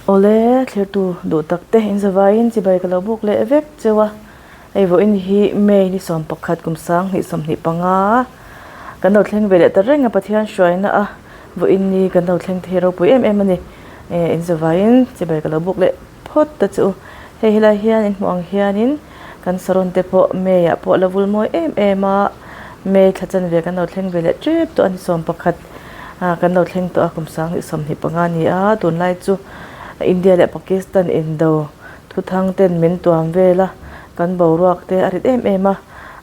Awle, thlirtu duh tak te in zavaiin chibai ka lo buk leh vek cheu a, hei vawiin hi May ni 11 kum 2025 kan lo thleng ve leh ta reng a, Pathian hruaina a vawiin ni kan lo thleng thei ropui em em a ni, in zavaiin chibai ka lo buk leh phawt ta che u. Hei helai hian in hmuh ang hianin kan saron te pawh May ah pawh a la vul mawi em em a, May thla chanve kan lo thleng ve leh tep tawh a ni 11. Kan lo thleng tawh a, kum 2025 a ni a, tunlai chu India leh Pakistan indo thuthang ten min tuam vel a, kan boruak te a rit em em a,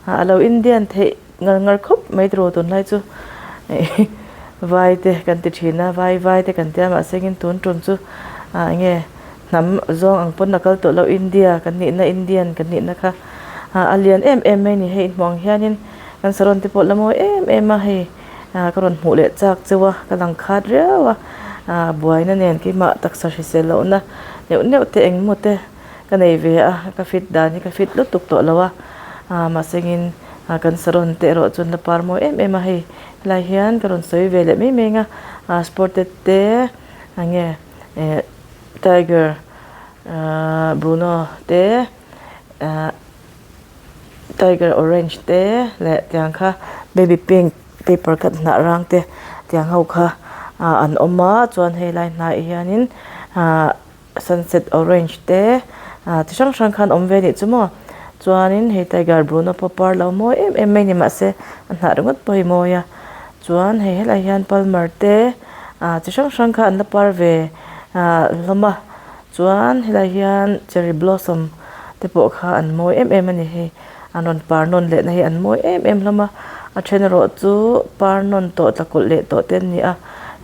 a lo Indian theih ngar ngar khawp mai tiraw tunlai chu vai te kan ti thin a, vai vai te kan tia mahse engin tun tum chu eng nge hnam zawng ang pawn a kal tawh loh India kan nihna Indian kan nihna kha a lian em em mai a ni, hei inhmuh ang hianin kan saron te pawh la mawi em em a hei. Ka rawn hmuh leh chak cheu a, ka lang khat riau a, buaina nen keimah taksa hrisel lohna neuh neuh te engmaw te ka nei ve a, ka fit dan hi ka fit lutuk tawh lo a, mahsengin kan saron te erawh chuan la par mawi em em a, hei helai hian ka rawn sawi ve leh mai mai ang a, sported te eng nge tiger bruno te. Tiger orange te leh tiang kha baby pink paper cut hnah rang te tiang ho kha ah an awm a chuan hei lai hnaiah hianin ah sunset orange te ah chi hrang hrang kha an awm ve anih chu maw chuanin hei tiger bruno pawh par lo mawi em em mai a ni mahse a hnah ringawt pawh hi mawi a chuan hei helaiah hian palmer te ah chi hrang hrang kha an la par ve ah hlawm a. Chuan helai hian cherry blossom te pawh kha an mawi em em a ni hei an rawn par nawn leh na hi an mawi em em hlawm a a then erawh chu par nawn tawh tla kawlh leh tawh te an ni a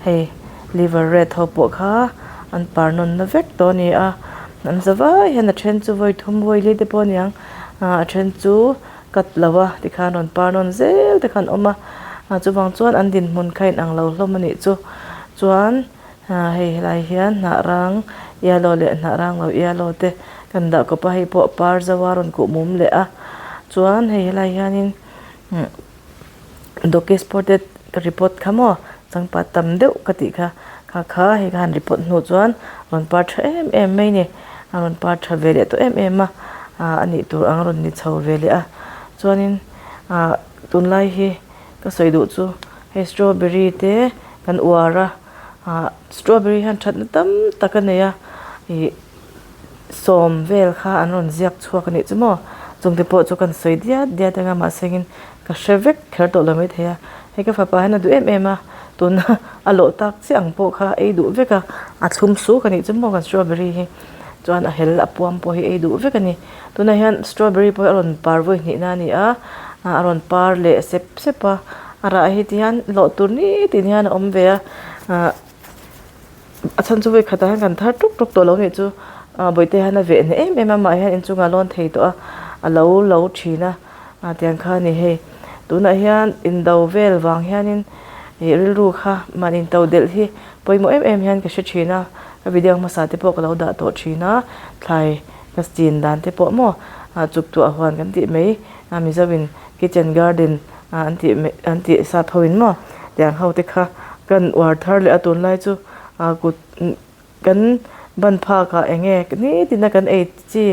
hei liver red ho pawh kha an par nawn na vek tawh a ni a an za vai hian a then chu vawi thum vawi li te pawh a ni ang ah a then chu cut lo a tikhan rawn par nawn zel te kha an awm a ah chuvang chuan an dinhmun kha a inang lo hlawm a nih chu chuan. Hei helai hian hnah rang yellow leh hnah rang lo yellow te kan dah kawp a hei pawh par zo a rawn kuh mum leh a chuan hei helai hianin dawki spotted ka report kha maw changpat tam deuh ka tih kha kha kha hei ka han report hnu chuan rawn par tha em em mai ni a rawn par tha ve leh tawh em em a ah a nih tur ang a rawn ni chho ve leh a chuanin ah tunlai hi ka sawi duh chu hei strawberry te kan uar a. Ah strawberry hian thatna tam tak a nei a ih sawm vel kha an rawn ziak chhuak a nih chu maw chungte pawh chu kan sawi diat diat ang a mahse engin ka hre vek kher tawh lo maithei a hei ka fapa hian a duh em em a tuna a lawh tak chiah ang pawh kha a ei duh vek a a thlum suk a nih chu maw kan strawberry hi chuan a hel a puam pawh hi a ei duh vek a ni tunah hian strawberry pawh hi a rawn par vawi hnihna a ni a a rawn par leh sep sep a. A rah hi tihian hlawh tur nitin hian a awm ve a ahh a chhan chu vawi khatah hian kan thar tuk tuk tawh lo nih chu ah bawihte hian a veh hneh em em a amah hian inchungah a lawn thei tawh a a lo lo thin a ah tiang kha a ni hei tunah hian indo vel vang hianin ih rilru kha mahni to delh hi pawimawh em em hian ka hre thin a ka video hmasa te pawh ka lo dah tawh thin a thlai ka chin dan te pawh maw ah chuk tuah huan kan tih mai a mizo in kitchen garden an tih an tih sap ho in maw tiang ho te kha kan uar thar leh a tunlai chu ah kut kan ban phak ah eng nge nitin a kan ei chi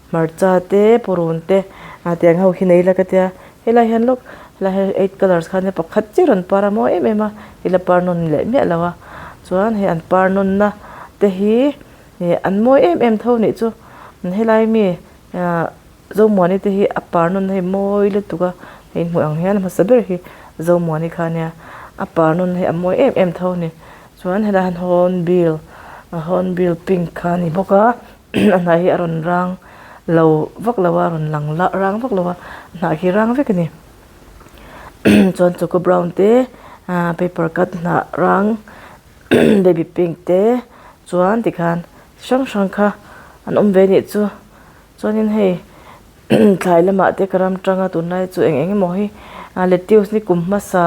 hmarcha te purun te ah tiang ho hi nei la ka tia helai hian lawk helai hian eight colours khan pakhat chiah rawn par a mawi em em a ila par nawn leh miah lo a chuan hei an par nawn na te hi ih an mawi em em tho nih chu helai mi ah. Zomuani te hi a par nawn hei mawi lutuk a hei hmuh ang hian a hmasa ber hi Zomuani kha ania a par nawn hi a mawi em em tho a ni chuan helai hian hornbill hornbill pink kha a ni bawk a a hnah hi a rawn rang lo vak lo a a rawn lang rang vak lo a a hnah khi rang vek a ni chuan choco brown te ah paper cut hnah rang baby pink te chuan tikhan chi hrang hrang kha an awm ve anih chu. Chuanin hei thlai lamah te ka ram tanga tunlai chu eng eng emaw hi lettuce ni kum hmasa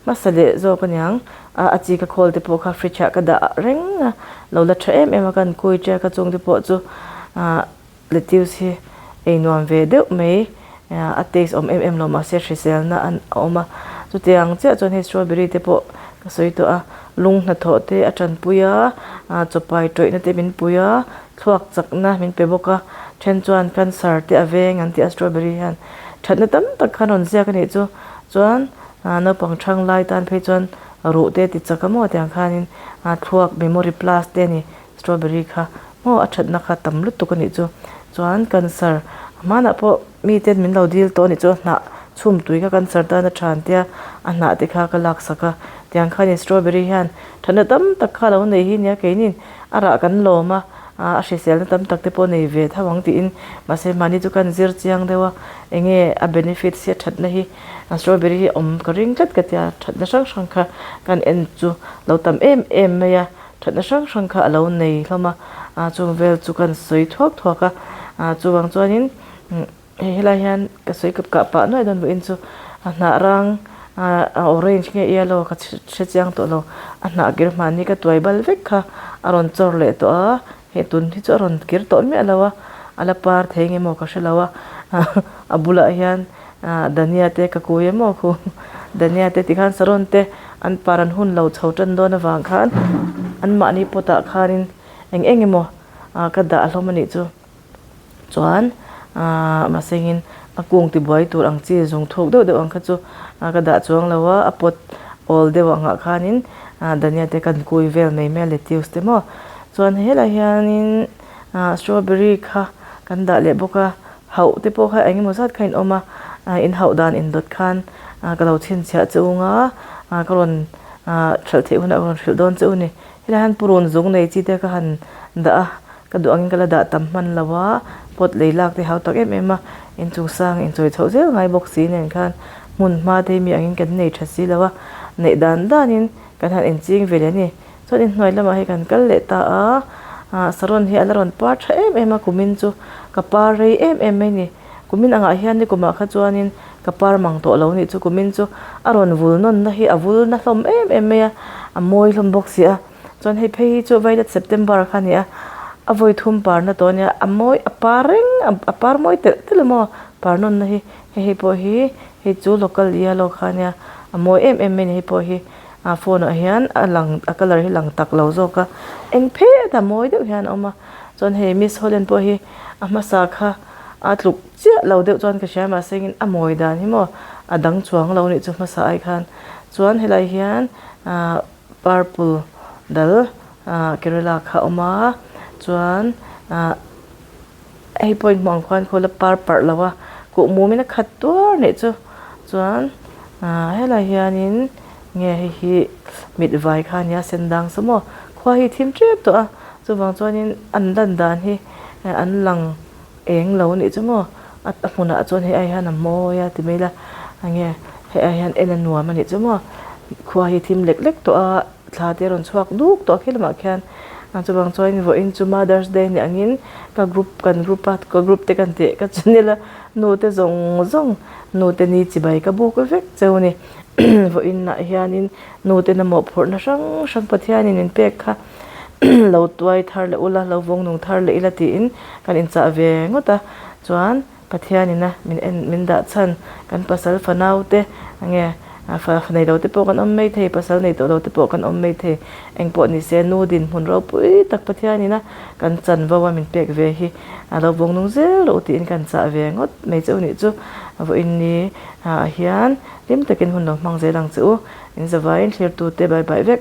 hmasa leh zawk aniang a a chi ka khawl te pawh kha fridge ah ka dah reng a lo la tha em em a kan kui ṭiak a chung te pawh chu ah lettuce hi ei nuam ve deuh mai a taste awm em em lo mahse hriselna a awm a chutiang chiah chuan hei strawberry te pawh. ka sawi tawh a lung hnathawh te a tanpui a ah chaw pai tawih na te min pui a thluak chak na min pe bawk a then chuan cancer te a veng an ti a strawberry hian thatna tam tak kha an rawn ziak a nih chu chuan ah naupang thang lai tan phei chuan ruh te ti chak a maw tiang khanin ah thluak memory plus te a ni strawberry kha maw a thatna kha tam lutuk a nih chu chuan cancer hmanah pawh mite min lo dil tawh a nih chu hnah chhum tui kha cancer tan a tha an tia a hnah te kha ka lak sak a tiang khanin strawberry hian thatna tam tak kha alo nei hi nia keinin a rah kan lawm a ah a hriselna tam tak te pawh nei ve tho ang tiin mahse mahni chu kan zir chiang deuh a eng nge a benefits hi a thatna hi strawberry hi awm ka ring tlat ka tia thatna hrang hrang kha kan en chu lo tam em em mai a. Thatna hrang hrang kha a lo nei hlawm a, ah chung vel chu kan sawi thuak thuak a, ah chuvang chuanin hei helai hian ka sawi kap kah pah nuai dawn vawiin chu a hnah rang ah orange nge yellow ka hre chiang tawh lo a hnah kir hmanni ka tuai bal vek kha a rawn chawr leh tawh a hei tun hi chu a rawn kir tawh miah lo a a la par thei nge maw ka hre lo a a bulah hian. Ah Dania te ka kui emaw khu Dania te tikhan saron te an par an hun lo chho tan dawn avang khan anmahni pot ah khanin eng eng emaw ah ka dah hlawm a nih chu chuan ah mahsengin a kung tibuai tur ang chi zung thuk deuh deuh ang kha chu ah ka dah chuang lo a a pot awl deuh angah khanin ah Dania te kan kui vel mai mai a lettuce te maw chuan helai hianin ah strawberry kha kan dah leh bawk a. Hauh te pawh kha eng emaw zat kha in awm a, in hauh dan indawt khan ka lo chhinchhiah che ung a, ka rawn hralh theih hunah ka rawn hrilh dawn che u ni. Helai hian purun zung nei chi te ka han dah a, ka duh angin ka la dah tam hman lo a, pot lei lak te hau tak em em a, inchung sang inchawi chhoh zel ngai bawk si nen khan hmun hma te hi mi angin kan nei tha si lo a, neih dan danin kan han inching ve leh a ni. Chuan inhnuai lamah hei kan kal leh ta a, ah saron hi a la rawn par tha em em a kumin chu ka par rei em em mai ni. Kumin angah hian ni kumah kha chuanin ka par mang tawh lo nih chu kumin chu a rawn vul nawnna hi a vul na hlawm em em mai a, a mawi hlawm bawk si a. Chuan hei phei hi chu violet september kha a ni a, a vawi thum par na tawh a nia, a mawi a par reng a par mawi telh telh a maw par nawnna hi hei hei pawh hi hei chu local yellow kha a nia a mawi em em mai a ni hei pawh hi. A phone ah hian a lang a colour hi lang tak lo zawk a eng phet a mawi deuh hian a awm a chuan hei miss holland pawh hi a hmasa kha a tluk chiah lo deuh chuan ka hria mahse engin a mawi dan hi maw a dang chuang lo nih chu hmasa ai khan chuan helai hian ahh purple dal ahh kerela kha a awm a chuan ahh. Hei pawh in hmuh ang khuan khawl a par parh lo a kuh mum in a khat tuar nih chu chuan ah helai hianin nge hei hi mit vai kha ania sen dang saw maw khua hi thim tep tawh a chuvang chuanin an lan dan hi an lang eng lo nih chu maw a hmunah chuan hei ai hian a mawi a ti mai ila enge hei ai hian en a nuam a nih chu maw khua hi thim lek lek tawh a. Thla te rawn chhuak duk tawh khi lamah khian a chuvang chuan vawiin chu mother's day ni angin ka group kan group a ka group te kan tih ka channel a nu te zawng zawng nu te ni chibai ka buk vek cheu a ni vawiin ah hianin nu te na mawhphurhna hrang hrang Pathianin min pek kha lo tuai thar leh ula lo vawng nung thar leh ila tiin kan inchah ve ngawt a chuan. Pathianin a min en min dah chhan kan pasal fanau te enge fa nei lo te pawh kan awm mai thei pasal nei tawh lo te pawh kan awm mai thei eng pawh ni se nu dinhmun ropui tak Pathianin a kan chanvo a min pek ve hi a lo vawng nung zel loh tiin kan chah ve ngawt mai che u nih chu vawiin ni ah hian hlim takin hun lo hmang zel ang che u in zavaiin thlir tu te bye bye vek.